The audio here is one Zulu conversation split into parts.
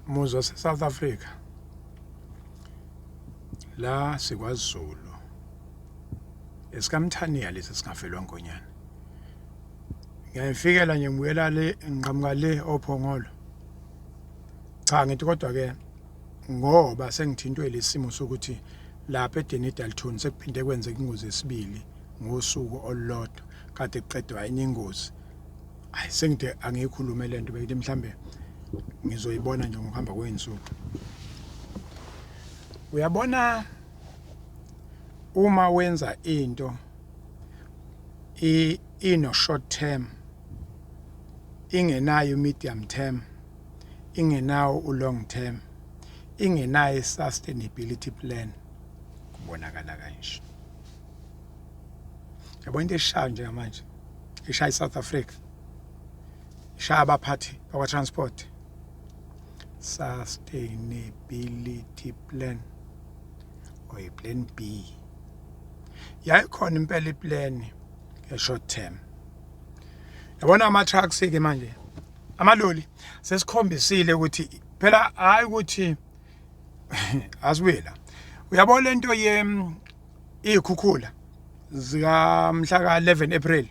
Muzi wase South Africa. La sikwaZulu. EsikaMthaniya lesi singafelwa nkonyane. Ngiyayifikela nje ngibuyela le ngiqhamuka le oPhongolo. Cha, ngithi kodwa ke ngoba sengithintwe lesimo sokuthi lapha eDenny Dalton sekuphinde kwenzeka ingozi yesibili ngosuku olulodwa, kade kuqedwa enye ingozi. Hayi, sengide angiyikhulume lento, bekuthi mhlambe ngizoyibona nje ngokuhamba kwey'nsuku. Uyabona, uma wenza into ino short term, ingenayo medium term, ingenawo u-long term, ingenayo i-sustainability plan, kubonakala kanje. Yabo, into eshayo njengamanje, ishaya i-South Africa, ishaya abaphathi bakwa-transport, sustainability plan or i-plan B. Yayikhona impela i-plan ye-short term. Yabona, ama-trucks ke manje, amaloli, sesikhombisile ukuthi phela, hayi ukuthi asibuye la. Uyabona lento ye izikhukhula zika mhla ka 11 April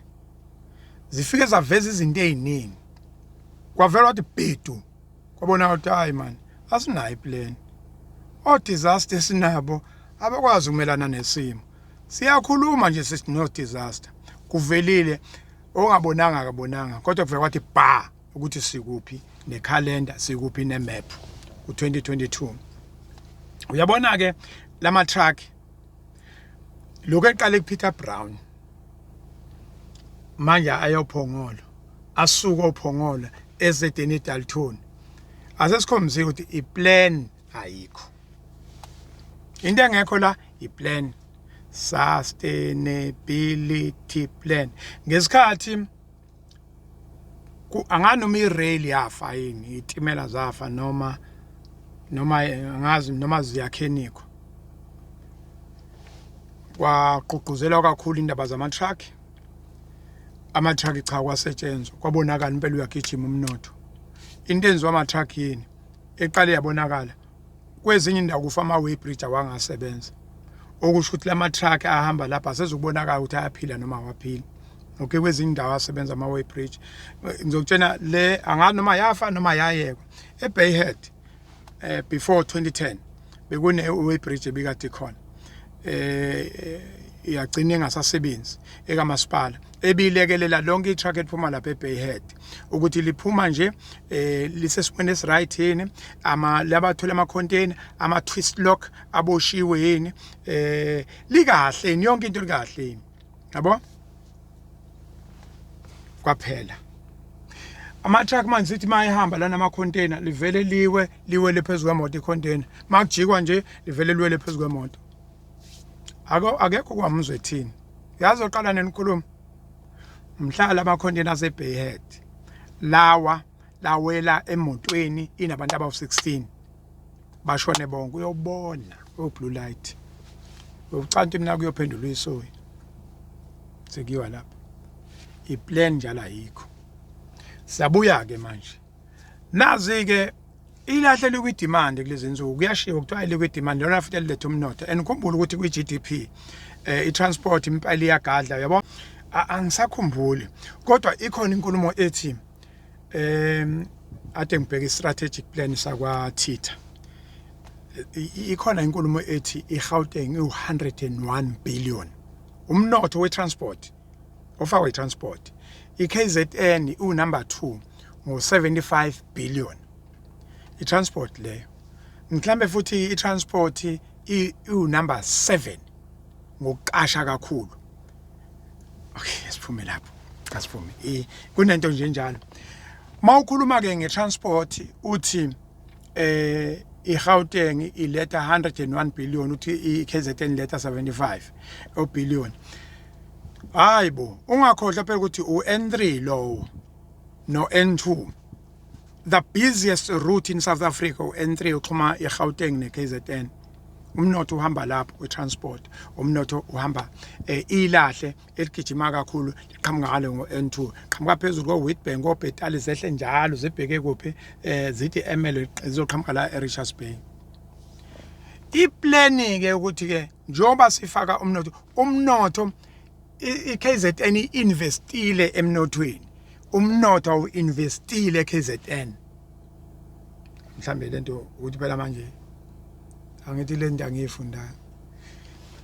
zifike zaveza izinto eziningi, kwavela wathi bhedu, kwabona ukuthi hayi man, asinayo i-plan. O disaster sinabo abakwazi ukumelana nesimo. Siyakhuluma nje, sithi no disaster, kuvelile. Ongabonanga akabonanga, kodwa kuvela kwathi ba ukuthi sikuphi nekhalenda, sikuphi ne-map u2022. Uyabona ke, lama truck lokho eqale kuPeter Brown, manje ayoPhongolo, asuka oPhongolo eZedeni Dalton. Asesikhombisile ukuthi i-plan ayikho. Into engekho la i-plan, sustainability plan. Ngesikhathi anganoma i-rail yafa yini, itimela zafa, noma angazi noma ziyakhenikwa, kwagqugquzelwa kakhulu indaba zama-truck. Ama-truck, cha, kwasetshenzwa, kwabonakala impela uyagijima umnotho. Into enziwa ama-truck yini eqale yabonakala? Kwezinye indawo kufa ama-weigh bridge awangasebenza, okusho ukuthi lama-truck ahamba lapha asezokubonakala ukuthi ayaphila noma awaphili. Okay, kwezinye indawo asebenza ama-weigh bridge. Ngizokutshena le, angazi noma yafa noma yayekwa, eBayhead before 2010 bekune weigh bridge ebikade khona, yagcina engasasebenzi, ekamasipala, ebilekelela lonke i-truck eliphuma lapha eBayhead ukuthi liphuma nje lisesimweni esi-right yini, ama labathola ama container, ama twist lock aboshiwe yini, likahle yini, yonke into likahle yini, yabo. Kwaphela ama-truck manje sithi mayehamba lana ama-container, livele liwe, liwele phezu kwemoto i-container. Makujikwa nje, livele liwele phezu kwemoto. Akekho kwamuzwe ethini. Yazi oqala nenikhuluma mhla lama-container ase-Bayhead lawa lawela emotweni inabantu abawu-16, bashone bonke. Uyobona o-blue light ucanti mina kuyophendula uyisoyi, sekuyiwa lapha, i-plan njalo ayikho. Siyabuya ke manje, nazi ke ilahle likwi-demand kulezi nsuku. Kuyashiwo kuthiwa likwi-demand lona futhi eliletha umnotho, and khumbula ukuthi kwi-GDP i-transport impela iyagadla, yabo. Angisakhumbuli, kodwa ikhona inkulumo ethi ade ngibheka i-strategic plan sakwa Thitha, ikhona inkulumo ethi iGauteng iwu-101 billion umnotho we-transport ofakwa i-transport, i-KZN iwu-number 2 ngo-75 billion i-transport leyo. Mhlambe futhi i-transport iwu-number 7 ngokuqasha kakhulu. Okay, siphume lapho, asiphume. Kunento nje njalo mawukhuluma ke nge-transport, uthi iGauteng iletha 101 billion, uthi iKZN iletha 75 billion. Hayibo, ungakhohlwa phela ukuthi uN3 lowo no N2, the busiest route in South Africa, uN3 uxhuma iGauteng neKZN. Umnotho uhamba lapho kwi-transport, umnotho uhamba ilahle eligijima kakhulu liqhamuka ngale ngo-N2, qhamuka phezulu ko-Witbank, oBhetali, zehle njalo zibheke kuphi, zithi emele zizoqhamuka la e-Richards Bay. Iplani-ke ukuthi-ke njengoba sifaka umnotho, umnotho i-KZN i-investile emnothweni, umnotho awu-investile e-KZN. Mhlambe lento ukuthi phela manje angithi le nto angiyifundayo.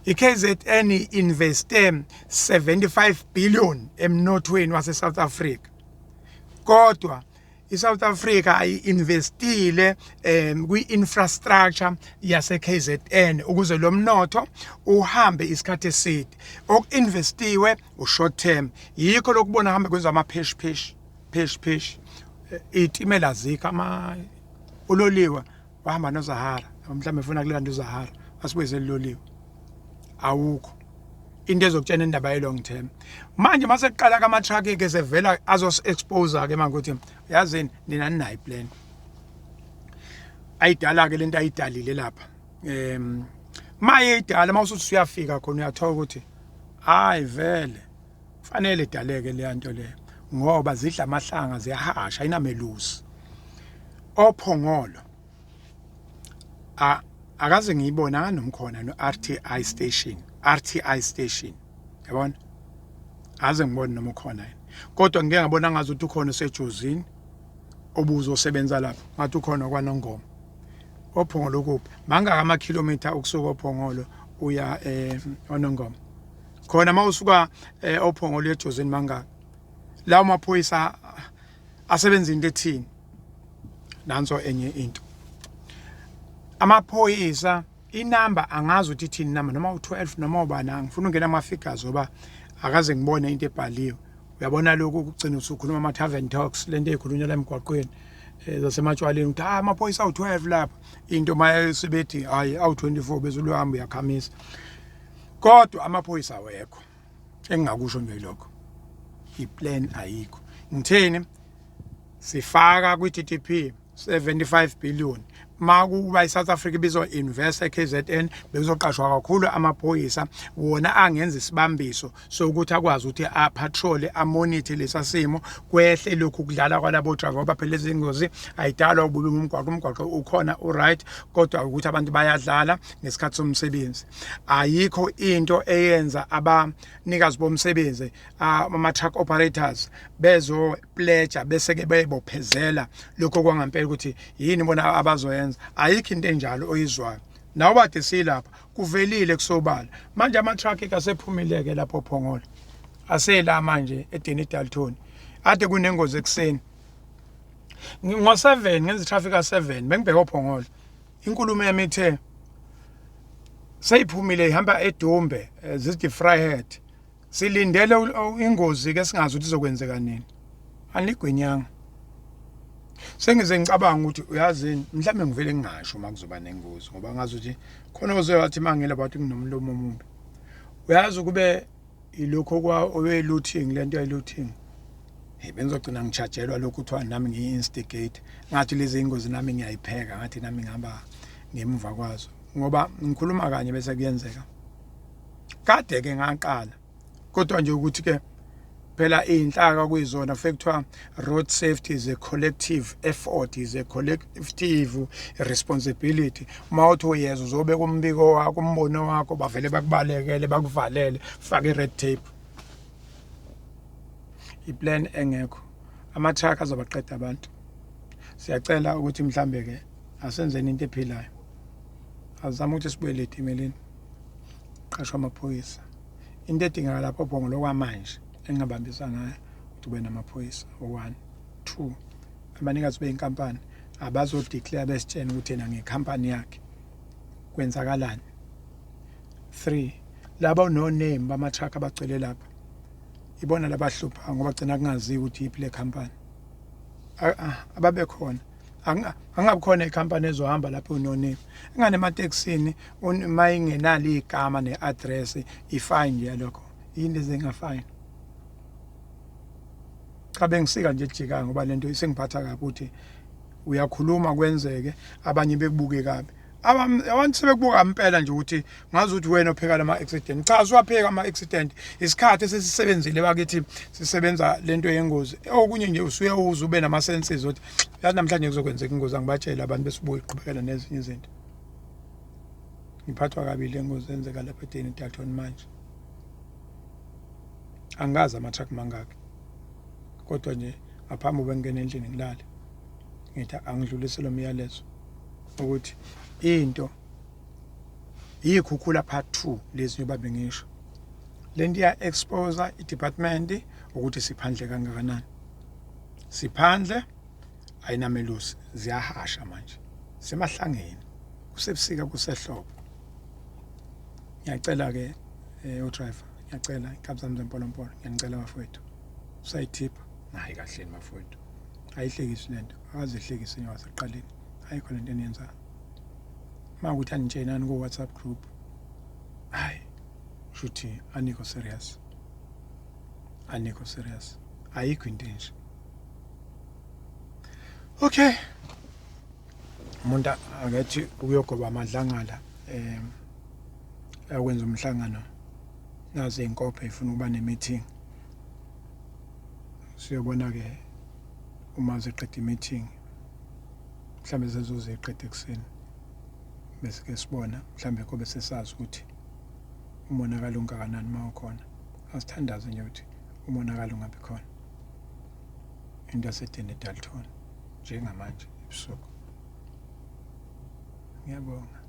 I-KZN investe 75 billion emnothweni wase South Africa, kodwa iSouth Africa ayi-investile kwi-infrastructure yase-KZN ukuze lo mnotho uhambe isikhathi eside. Oku-investiwe u-short term, yikho lokubona hambe kwenziwa amapheshi pheshi pheshi pheshi, iy'timela azikho, ama uloliwe wahamba noZahara, mhlawumbe efuna kulanda uZahara asibuyise loliwe, awukho into ezokutshena indaba ye long term. Manje mase kuqala kama truck ke sevela azos expose ke manje ukuthi yazini nina ninayo plan ayidala ke lento ayidalile lapha. Maye idala mawusuthi uyafika khona uyathola ukuthi hayi vele kufanele idaleke leya nto leyo, ngoba zidla amahlanga, ziyahasha, ayinamelusi. Ophongolo akaze ngiyibona nganomkhona no-RTI station, RTI station yabona, aze ngibone noma ukhona yini, kodwa ngike ngabona ngazi ukuthi ukhona osejozini obuzosebenza lapho, ngathi ukhona kwaNongoma. Ophongolo kuphi? Mangaka amakhilomitha ukusuka oPhongolo uya oNongoma? Khona mawusuka oPhongolo ejozini mangaka? Lawo maphoyisa asebenza into ethini? Nanso enye into, amaphoyisa inamba angazi ukuthi ithini inamba, noma u12 noma ubani, angifuni ungena ama figures ngoba akaze ngibone into ebhaliwe. Uyabona lokhu kugcina usukhuluma ama tavern talks, lento ezikhulunywa la emgwaqweni zasematshwaleni, ukuthi ah amaphoyisa awu12 lapha, into maye sebethi hayi awu24 bese ulohamba uyakhamisa, kodwa amaphoyisa awekho. Engingakusho nje lokho, iplan ayikho. Ngitheni? Sifaka kwi-GDP 75 billion, makuba iSouth Africa ibizo invest eKZN bekuzoqashwa kakhulu amaphoyisa, wona angenza isibambiso sokuthi akwazi ukuthi apatrol, amonitor lesa simo, kwehle lokhu kudlala kwalabo driver, ngoba phela lezi ngozi ayidalwa ububi umgwaqo, umgwaqo ukhona uright, kodwa ukuthi abantu bayadlala ngesikhathi somsebenzi. Ayikho into eyenza abanikazi bomsebenzi, ama-truck operators, bezo pledge bese ke bebophezela lokho kwangampela ukuthi yini bona abazoyenza. Ayikho into enjalo oyizwayo. Nawe bade silapha kuvelile kusobala. Manje ama-truck asephumile-ke lapho Phongolo, asela manje eDeni Dalton, ade kunengozi ekuseni ngo-7, ngenza i-traffic ka-7, bengibheke oPhongolo. Inkulumo yami ithe seyiphumile ihamba eDumbe, zithi Vryheid, silindele ingozi ke singazi ukuthi izokwenzeka nini. Anigwenyanga sengize ngicabanga ukuthi uyazini, mhlawumbe ngivele ngingasho uma kuzoba nengozi, ngoba ngazi ukuthi khona ozoye wathi mangela bathi nginomlomo omubi. Uyazi kube ilokho kwa owe-looting, lento ye-looting, hey, bengizogcina ngichajelwa lokhu kuthiwa nami ngiyi-instigate, ngathi lezi ingozi nami ngiyayipheka, ngathi nami ngihamba ngemuva kwazo, ngoba ngikhuluma kanye bese kuyenzeka. Kade ke ngaqala, kodwa nje ukuthi ke phela iy'nhlaka kuyizona fike kuthiwa road safety is a collective effort, is a collective responsibility. Uma uthi uyeza uzobeka umbiko wakho, umbono wakho, bavele bakubalekele, bakuvalele, fake i-red tape, iplan engekho. Ama-truck azobaqeda abantu. Siyacela ukuthi mhlambe ke asenzeni into ephilayo, azame ukuthi sibuyele etimeleni, qashwa amaphoyisa. Into edingeka lapho Phongolo kwamanje engingabambisa ngayo ukuthi kube namaphoyisa, 1 2 abanikazi beyinkampani abazodeclare besitshena ukuthi yena ngekhampani yakhe kwenzakalani, 3 laba no name bama-truck abagcwele lapha, ibona labahlupha ngoba gcina kungaziwa ukuthi iphi le company. Ababe khona, angabi khona ikhampani ezohamba lapho no name ingane ematekisini, uma ingenalo igama ne-address, ifine nje yalokho yini ezingafine. Cha, bengisika nje ejikayo ngoba lento isengiphatha kabi ukuthi uyakhuluma kwenzeke abanye bekubuke kabi. Abantu sebekubuka impela nje ukuthi ngazi ukuthi wena opheka lama accident. Cha, siwapheka ama accident. Isikhathi esesisebenzile bakithi sisebenza lento yengozi. Okunye nje usuye uze ube nama senses ukuthi yazi namhlanje kuzokwenzeka ingozi, angibatshele abantu besibuye iqhubekela nezinye izinto. Ngiphathwa kabi le ngozi enzeka lapha eDeni Dalton manje. Angazi ama truck mangaki. Kodwa nje ngaphambi kube ngene endlini ngilale. Ngithi angidlulise lo myalezo ukuthi into yikhukhula part 2 lezi njengoba bengisho. Lento iya expose i-department ukuthi siphandle kangakanani. Siphandle ayinamelusi ziyahasha manje. Semahlangeni kusebusika kusehlobo. Ngiyacela ke eh udriver, ngiyacela inkabi zami zempolompolo, ngiyanicela bafowethu. Usayithipha hayi kahleni bafowethu. Ayihlekisi lento, akazehlekisi nje wasekuqaleni. Ayikho lento eniyenzayo. Uma ukuthi anitshenani ku WhatsApp group. Hayi shuthi anikho serious. Anikho serious. Ayikho into enje. Okay. Umuntu akethi ukuyogoba amadlangala eh ayokwenza umhlangano nazi inkophe ifuna ukuba ne-meeting. Siyobona ke uma ziqeda i-meeting mhlambe sezoziqeda ekuseni bese ke sibona mhlambe kobe sesazi ukuthi umonakalo ungakanani uma ukhona. Asithandaze nje ukuthi umonakalo ungabi khona. Into yaseDeni Dalton njengamanje ebusuku. Ngiyabonga.